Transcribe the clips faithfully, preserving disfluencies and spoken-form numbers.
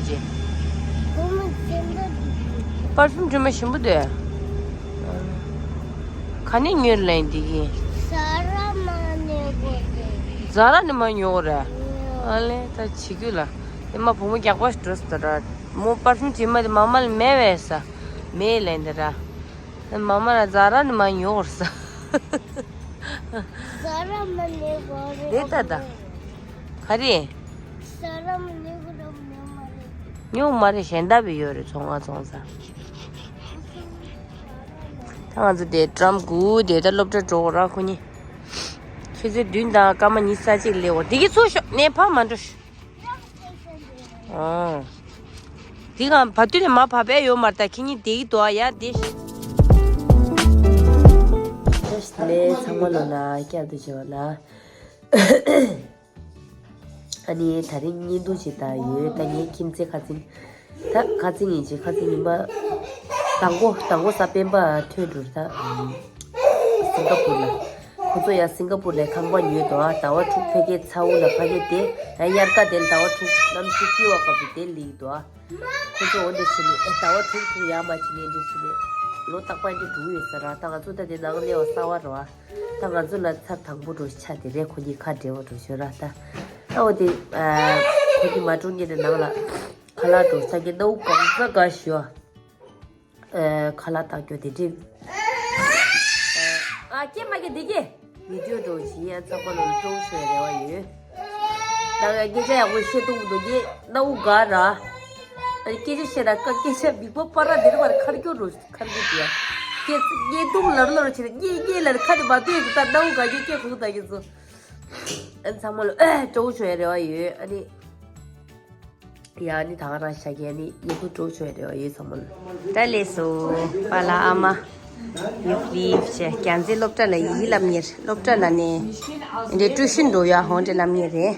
ཅེ། བུ་མོ་ཆེན་པོ་འདུག་པར་ཕིའུམ་དྲི་མ་ཞིམ་པོ་འདུག་ག་ནས་ཉོས་ལེན་འདི་གི། ཟ་ར་མ་ནས་གོ་རེད། ཟ་ར་ནས་མ་ཉོ་གོ་རེད། ཨ་ལེ་ད་བྱེད་རྒྱུ་ལ། དེ་མ་བུ་མོ་རྒྱག་པ་ཞིག་འགྲོ་ཟེར་ད་ར། མོ་པར་ཕིའུམ་དྲི་མ་དེ་མ་མ་ལ་མེད་བས་ས། མེད་ལེན་ད་ར། མ་མ་ལ་ཟ་ར་ནས་མ་ཉོ་གོ་རེད་ས། ཟ་ར་མ་ནས་གོ་རེད། དེ་ད་ད། ག་རེ། ཟ་ར་མ་ནས་གོ་རེད་མ་རེད། ཉོ་མ་རེད་གཞན་དག་པའི་ཡོད་རེད་ཚོང་ཁང་ཚོང་ས། ད་ང་ཚོ་དེ་ཀྲམ་གུ་དེ་ད་སློབ་གྲྭ་འགྲོ་གོ་ར་ཁོ་གཉིས། ཆུ་ཚོད་བདུན་དང་སྐར་མ་ཉི་ཤུ་རྩ་གཅིག་སླེབས་འོ་དེ་གི་ཚུར་ཤོག་ནས་ཕར་མ་འགྲོ་ཤོག་ཨོ། དེ་གང་བ་དུས་ནས་མ་བབས་པས་ཡོད་མ་རེད་ད་ཁྱེད་གཉིས་དེ་གི་དོ་ཨ་ཡ་དེ། ལས་ཚང་མ་ལོ་ན་བསྐྱར་དུ་བྱེད་པ་ལ། ཨ་ནི་ད་རིང་བརྙན་ཐུང་ཞིག་བལྟ་ཡོད། ད་ངའི་ཁྱིམ་མཚེས་ཁ་ཚིག་ད་ཁ་ཚིག་ཡིན་ཅིག་ཁ་ཚིག་ཡིན་པ། དང་པོ་དང་པོ་ས་སྤེན་པ་ཐོན་འགྲོ་ད། སིང་ག་པུར་ལ། ཁོ་ཚོ་ཡང་སིང་ག་པུར་ལ་ཁང་པ་ཉོས་འདུག་ཟླ་བ་དྲུག་ཕ་གིའི་ཚ་བོ་ལ་ཕ་གི་དེ་ད་དབྱར་ཁ་དེ་ལ་ཟླ་བ་དྲུག་གནམ་གཤིས་སྐྱིད་པ་སྐབས་སུ་དེ་ལིག་འདུག་ཁོ་ཚོ་འོ་འདྲ་བྱས་ནས་ཨེ་ཟླ་བ་དྲུག་དྲུག་ཡར་མར་བྱས་ནས་འདྲ་བྱས་ནས་ལོ་རྟག་པར་འདྲ་འགྲོ་གི་ཡོད་ས་ར། ད་ང་ཚོ་ད་དེ་ནང་གནས་པ་གསར་པ་རེད་བ། ད་ང་ཚོ་ལ་ཚར་དང་པོ་འགྲོ་ཆ་དེ་རེད། ཁོ་གཉིས་ཁ་བྲལ་བ་འགྲོ་ཞོར་ར་ད། ཨ་འོ་དེ། ཁོ་གཉིས་མ་འགྲོ་སྔོན་ནས་ནང་ལ། ཁ་ལག་འགྲོ་ས་གི་སྣའུ་གང་ས་ག་ཞོ། ཁ་ལག་བཏགས་རྒྱུ་དེ་འགྲིག་ཨ་སྐྱེ་མ་སྐྱེ་དེ་སྐྱེ། བི་ཌིའོ་འགྲོ་བཞིན་ཡང་ཚགས་པ་ལོ་ལ་སྤྲོ་བོ་ཞོ་ཡ་རེ་བ་ཡོད། ད་ང་སྐད་ཆ་ཡག་པོ་བཤད་ཐུབ་མི་འདུག་ངས་སྣའུ་ག་ར། ཨ་ནི་སྐད་ཆ་བཤད་ན་ཀ་སྐད་ཆ་མིག་པ་པ་ར་དེ་རུ་མར་ཁར་སྐྱོ་རུ་ཁར་སྐྱོ་དེ་ཡ། སྐད་ངས་ཐུག་ལར་ལར་བྱས་ན་ངས་ངས་ལར་ཁ་དེ་མ་ལྟོས་ད་སྣའུ་ག་སྐད་སྐད་ཁུག་ད་གི་ཚོ། ཨ་ཚང་མ་ལ་སྤྲོ་བོ་ཞོ་ཡ་རེ་བ་ཡོད་ཨ་ནི། ཡ་ཨ་ནི་ད་ག་རང་ཤ་གི་ཨ་ནི་ཡི་གུ་སྤྲོ་བོ་ཞོ་ཡ་རེ་བ་ཡོད་ཚང་མ་ལ། ད་ལས་སོ། པཱ་ལགས་ཨ་མ། ཡུག་ལིབ་བྱས་རྒྱལ་མཚན་སློབ་གྲྭ་ལ་ཡི་གེ་བསླབ་མཁན་རེད། སློབ་གྲྭ་ལ་ནས་འདི་ཀྲུའུ་ཤིན་འགྲོ་ཡ་ཧོང་འདྲེ་བསླབ་མཁན་རེད།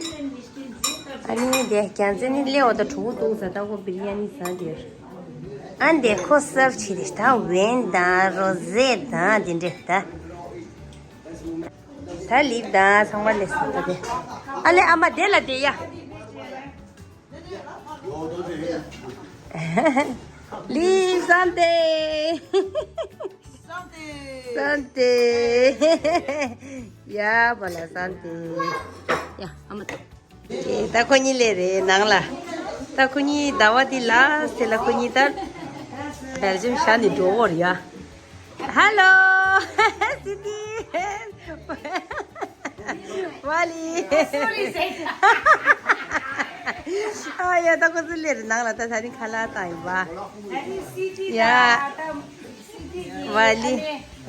ཨ་ནི་དེ་རྒྱལ་མཚན་ནི་སླེ་འོ་ད་གྲོགས་པོ་འདུག་ཟ་ད་ཁོ་བི་རི་ཡ་ནི་ཟ་དེར། ཨ་འདི་ཁོ་སར་བྱེད་རེད་ད་ཝེན་དང་རོ་ཟེ་དང་དེ་འདྲས་ད། ད་ལིབ་དང་ཚང་མ་ལས་སོ་ད་དེ། ཨ་ལེ་ཨ་མ་དེ་ལ་དེ་ཡ། ལིབ་སན་ཏེ། སན་ཏེ། ཡ་བ་ལ་སན་ཏེ། ཡ་ཨ་མ་ཏོ། ད་ཁོ་གཉིས་ལས་རེད་ནང་ལ། ད་ཁོ་གཉིས་ཟླ་བ་འདི་ལ་ཟེར་ལ་ཁོ་གཉིས་ད། བེལ་ཇམ་ཤ་ནི་འགྲོ་བོར་ཡ། Hello. Siti. Wali. Sorry, Zaid. ཨ་ཡ་ད་ཁོ་ཚོ་ལེར་ནང་ལ་ད་ད་ནི་ཁ་ལག་བཏང་ཡིན་པ། ཨ་ནི་སི་ཏི་ཡ། ད་ད་སི་ཏི་གི་ཝ་ལི།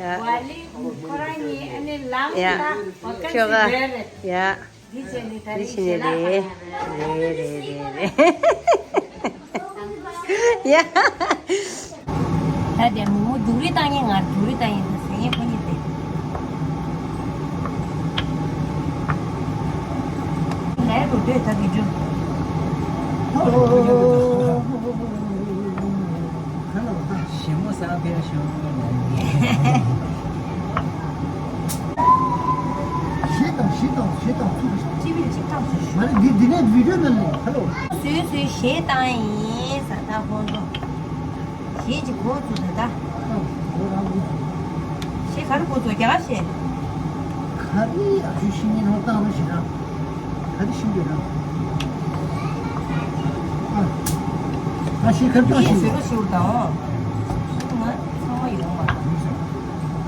ཨ་ནི་ཡ། ཝ་ལི་ཁོ་རང་གཉིས་ཨ་ནི་ལམ་ཡ། ད་ཁྱོ་ག་ཡ། འདི་བྱས་ནས་ད་རེས་ཞལ་ལག་ཁ་ལག་རེད། རེད་རེད་རེད་རེད། ཡ། ད་དེ་མོ་མོ་སྡུག་རུས་བཏང་ཡིན་ང་སྡུག་རུས་བཏང་ཡིན་ད་ཟེར་ཡིན་ཁོ་གཉིས་དེ། ལས་རུ་འདོད་ད་གི་འཇུ། ཞི་མོ་ས་ཕེར་ཞུ། ཞེས་དང་ཞེས་དང་ཞེས་དང་ཚུགས། ཅི་བིལ་ཅི་ཐང་ཞུ། མ་རེད་འདི་འདི་ནས་བི་ཌིའོ་ནང་ནས་ཧ་ལོ། སུས་སུས་ཞེས་བཏང་ཡིན་ས་ད་ཧོན་ཏོ། ཞེས་ཀྱི་གོ་ཚུགས་ད་ད། ཨ་གོ་རང་གོ་ཚུགས། ཞེས་ག་རེ་གོ་ཚུགས་རྒྱ་གར་ཞེས། ག་རེ་ཨ་ཞུ་ཤི་ཉིན་ཧོ་བཏང་རོ་ཞེ་དྲག་ག་རེ་ཤི་འདོད་ན། ཨ་ཨ་ཞེས་ག་རེ་བཏང་ཞེས། ཞེས་ཟེར་རོ་ཞེས་བཏང་། ང་ཚང་མ་ཡོང་མ་དང་།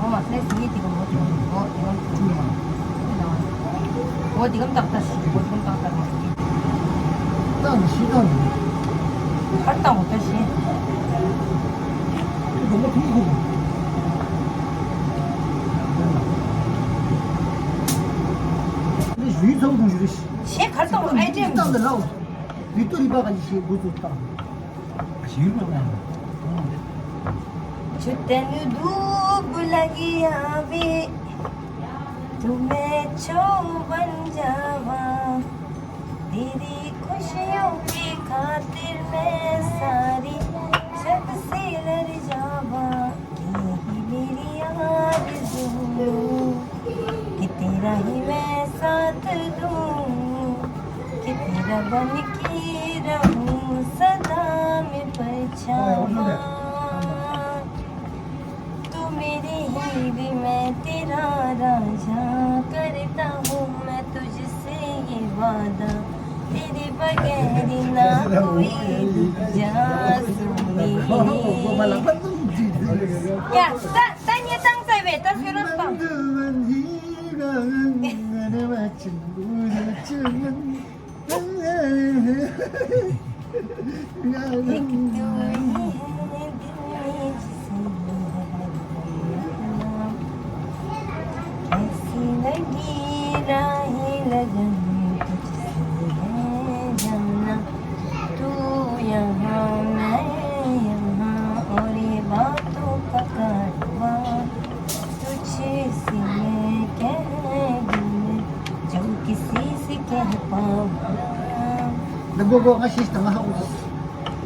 ཨོ་མ་ཟེར་ཟིན་ཡིད་དེ་ག་མོ་ཚོ་ཨོ་དེ་ག་མོ་ཚོ་ཨོ་དེ་གམ་ཏག་ཏག་ཞིག་ཨོ་དེ་གམ་ཏག་ཏག་མ་ཞིག་ཏག་ནི་ཤི་ཏག་ནི་ཧར་ཏག་འོ་ཏག་ཞིག་གོ་མོ་ཐུང་གོ་ནི་ཞུས་ཚང་གོ་ཞུ་རེ་ཞེ་གར་ཏག་འོ་ཨའི་ཏྲེམ་ཏག་ནི་ལའོ་བི་ཏོ་རི་པ་ག་ཞིག་འགོ་ཚུགས་ཏག་ཞིག་རུ་ན། छुट्टन धूप लगी आवे, तुम्हें छो बन जावा। तेरी खुशियों की खातिर मैं सारी छत से लड़ जावा। यही मेरी आरज़ू। कि तेरा ही मैं साथ दूँ, कि तेरा बन के रहूँ सदा। वादा तेरे बगैर ना कोई दूजा सुनी। क्या? ད་ད་ངས་བཏང་ཚར་བས་ད་ཁྱོད་རང་སྤང་། कैसी लगी राहें लगन तुझसे है जाना, तू यहाँ मैं यहाँ और ये बातों का कारवां। तुझसे मैं कह दूँ जो किसी से कह पाऊँ ना।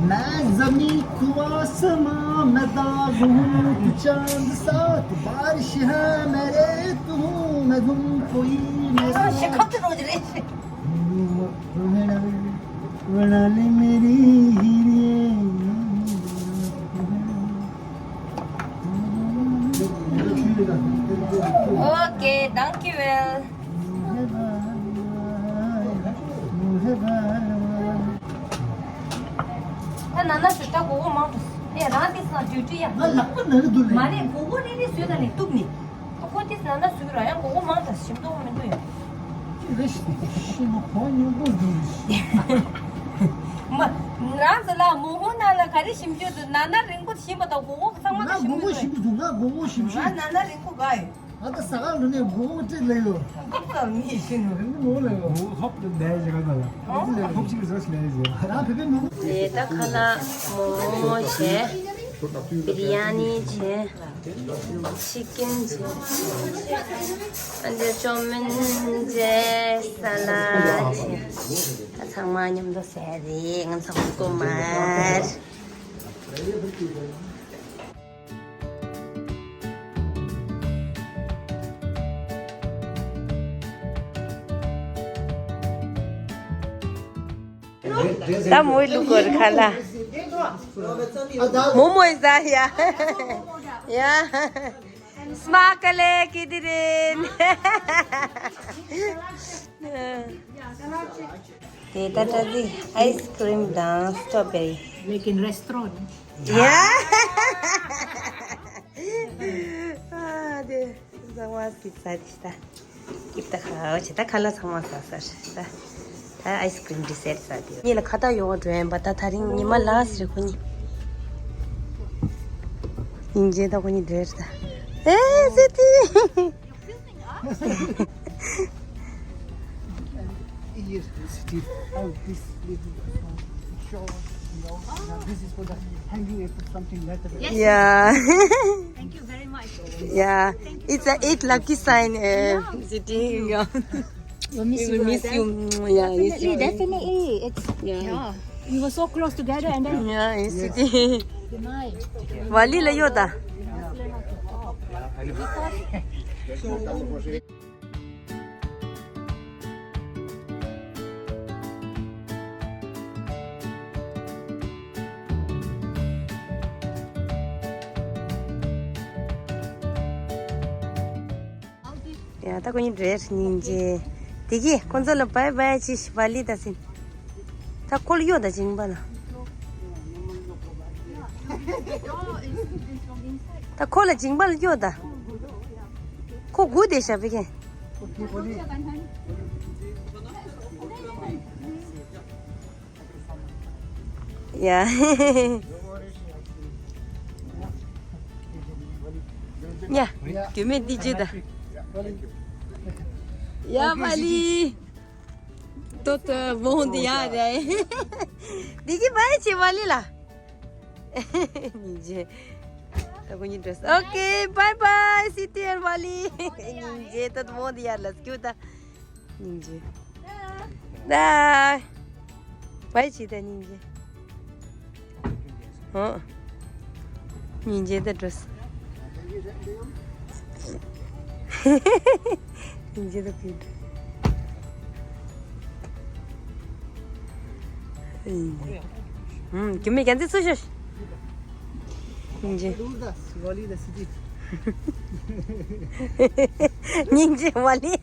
मैं ज़मीं तू आसमां, मैं दाग हूँ तू चांद सा, तू बारिश है मेरे तू हूँ मैं धूप कोई मेरा। शिखर तो रोज रे। बना ले मेरी हीरे। Okay, thank you well. ད་ན་ན་ཞུ་ད་མགོ་སྐོར་མང་དུ་ནས་རང་དེ་སང་ཌིའུ་ཊི་ཡ། ང་ལག་པ་ན་གི་འདུག་ལེ། མ་རེད་མགོ་སྐོར་ནས་ནས་བཟོས་ད་ནས་གཏུབ་ནས། ཁོ་དེ་ན་ན་ཞུ་ར་ཡང་མགོ་སྐོར་མང་དུ་ཞིམ་མདོག་མི་འདུག་ཡ། རེད་ཤི་ན་གོ་ཉུང་པོ་འདུག་མ། རང་ཚོ་ལ་མོ་ཧོ་ན་ལ་ག་རེ་ཞིམ་རྒྱུ་འདུག་ན་ན་རིང་པོ་ཞིམ་པ་དང་མགོ་སྐོར་ཚང་མ་ང་ཞིམ་མགོ་པོ་འདུག་ཞིམ་གི་འདུག་ང་མགོ་སྐོར་ཞིམ་ང་ཞིམ། ན་ན་རིང་པོ་དགའ་ཡོད། ང་ད་ཟ་ཁང་འགྲོ་ནས་སྒོ་ཁོག་སྤྲད་ལེ་ཡོད། སྒོ་ཁོག་མི་ཤེས་ནོ། རིང་པོ་ལེ་ཡོད། སྒོ་ཁོག་ཏུ་བསྡད་བཞག་ན་ལ། ཁོག་ཅིག་རེ་ཟ་ཞིག་ལེ་ཡོད། རང་བོད་པའི་མི་དེ་ད་ཁ་ལག་མོག་མོག་བྱས། བི་རི་ཡ་ནི་བྱས། ཆི་ཀན་བྱས། ཨ་འདི་ཅོ་མིན་བྱས། ས་ལད་བྱས། ད་ཚང་མ་མཉམ་དུ་ཟས་རེད། ང་ཚང་མ་སྐོམ་མ་རེད། ད་མོའི་ལུག་གོར་ཁ་ལ། མོ་མོའི་ཟ་ཡ། ཡ། སྨ་ཀ་ལེ་ཀི་དི་རིན། དེ་ད་ད་དེ་ཨའི་སི་ཀྲིམ་དང་སི་ཊོ་བེ་རི། लेकिन रेस्टोरेंट। ཡ། ཨ་དེ་ཟ་བ་སི་ས་དི་ཤ་ད། ཀིབ་ད་ཁ་བ་ཆེ་ད་ཁ་ལག་ཚང་མ་ཟ་ས་རེད་ད། ད་ཨའི་སི་ཀྲིམ་ཌི་སེར་ཟ་དེ་ཡོད། གཉིས་ལ་ཁ་ཏ་ཡོང་བ་འགྲོ་ཡན་པ་ད་ད་རིང་ཉི་མ་ལགས་རེད་ཁོ་གཉིས། སྙིང་རྗེ་ད་ཁོ་གཉིས་འགྲོ་རེད་ད། ཨེ་སི་ཏི། Here, city, all this little, uh, short, you know, now this is for the hanging and put something like that. Yes. Yeah. Thank you very much. Yeah. It's a eight lucky sign, uh, yeah. City. Yeah. We'll miss you. We will miss you. Yeah, yes, definitely, definitely. It's, yeah. Yeah. We were so close together and then. Yeah, yes, city. Good night. Wali la yo da. ཡ་ད་ཁོ་གཉིས་འདྲེས་སྙིང་རྗེ། དེ་གིས་ཁོ་ཚོ་ལ་བའི་བའི་ཅིག་བ་ལི་ད་ཟིན། ད་ཁོ་ལ་གཡོ་ད་སྦྱིན་པ་ལ། ད་ཁོ་ལ་སྦྱིན་པ་ལ་གཡོ་ད། ཁོ་སྒུག་བསྡད་ཤག་བི་ཁན། ཡ། ཡ། རྒྱུས་མེད་འདི་བརྗོད་ད། ཡ་བ་ལི། ཏོ་ཏོ་བོང་འདི་ཡ་རེད། འདི་གི་བའི་ཆེ་བ་ལི་ལ། སྙིང་རྗེ། ད་ཁོ་གཉིས་འགྲོ་སོང་། Okay, bye bye, see you, བ་ལི། སྙིང་རྗེ། ད་བོང་འདི་ཡ་ལ་སྐྱོ་ད། སྙིང་རྗེ། ད། བའི་ཆེ་ད་སྙིང་རྗེ། ཨོ། སྙིང་རྗེ་ད་འགྲོ་སོང་། སྙིང་རྗེ་ད་ཕུལ་འགྲོ། ཨུམ། རྒྱུ་མེད་རྒྱ་མཚན་སུ་ཤོད། སྙིང་རྗེ། སྙིང་རྗེ་བ་ལི།